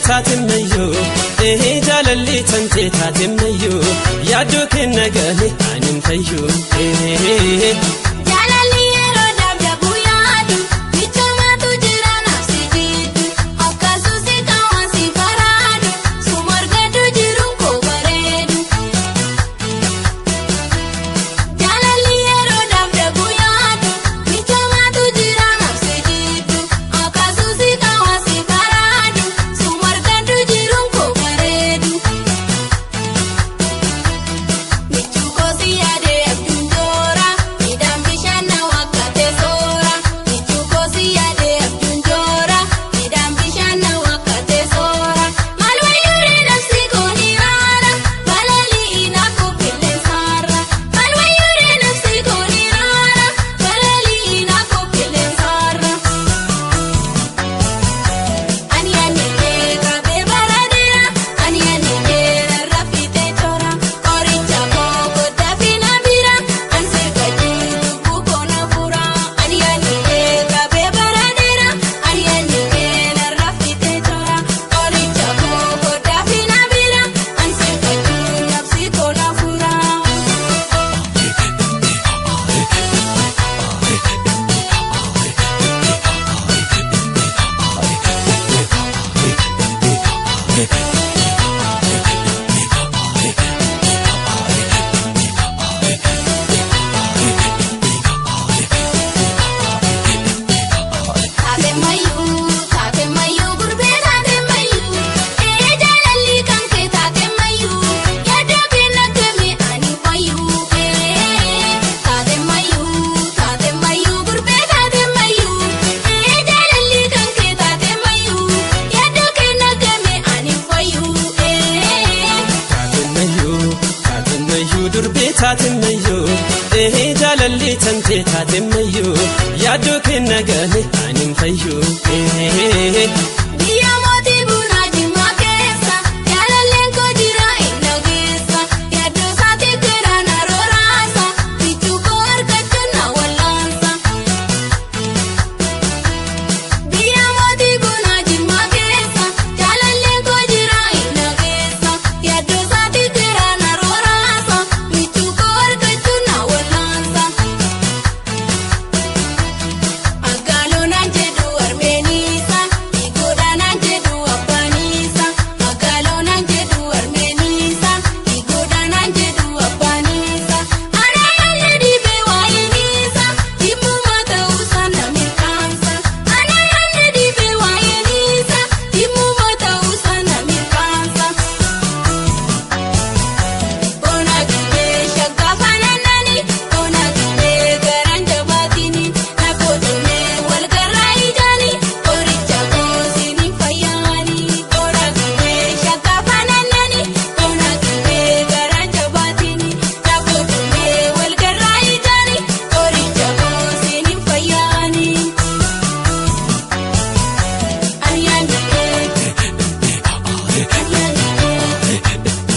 Taatemmayyuu ee jaalalli tantee taatemmayyuu yaaddoo kenna gale ani fayyuu. Jaalalli yeroo dabdabuu yaadu michoomatu jira nafsi jiddu akkasumas kaawwan si faraadu sumargadu jiruun koo bareedu. Jaalalli yeroo dabdabuu yaadu michoomatu jira nafsi jiddu akkasumas kaawwan si faraadu sumargadu jiruun koo bareedu. Michuukosi yaadee abjuun joora midhaan bishaan na wakkate soora. Michuukosi yaadee abjuun joora midhaan bishaan na wakkate soora. Maal wayyuuree nafsi kooni raara balalii naaf qilleensaarra. Maal wayyuuree nafsi kooni raara balalii naaf qilleensaarra. Ani ani qabee baradeera ani ani rafite toora qoricha koo dafina bira ani sirga jiru bukoona fura. Ani ani qabee baradeera ani ani rafite toora qoricha koo dafina bira ani sirga jiru nafsi koona fura. Taatemmayyuu taatemmayyuu gurbee taatemmayyuu ee jaalalli kan kee taatemmayyuu yaadoo kenna kemi ani fayyuu ee taatemmayyuu taatemmayyuu gurbee taatemmayyuu ee jaalalli kan kee taatemmayyuu yaadoo kenna kemi ani fayyuu ee. Taatemmayyuu taatemmayyuu durbee taatemmayyuu ee jaalalli tantee taatemmayyuu yaaddoo kenna gale ani fayyuu. Biyya mootii bunaa jimmaa keessa jaalalleen koo jira inni geessa yaaddoo isaatii kira na rooraasa michuu koo argachuun na wallaansa. Biyya mootii bunaa jimmaa keessa jaalalleen koo jira inni geessa yaaddoo isaatii kira na rooraasa michuu koo argachuun na wallaansa. Aggaaloonaan jedhu armeeniisa Igoodhaanaan jedhu abbaaniisa Aggaaloonaan jedhu armeeniisa Igoodhaanaan jedhu abbaaniisa Anaamallee dhibee waayeniisa Dhimmumaa ta'uusaa na mirkaansa Anaamallee dhibee waayeniisa Dhimmumaa ta'uusaa na mirkaansa. Ona gibee shaggaa faanaanani ona gibee garaan jabaatini naafotonni wal garraa ijaani qoricha koosini fayyaani. Ona gibee shaggaa faanaanani ona gibee garaan jabaatini naafotonni wal garraa ijaani qoricha koosini fayyaani. Ani ani ani ani ani ani.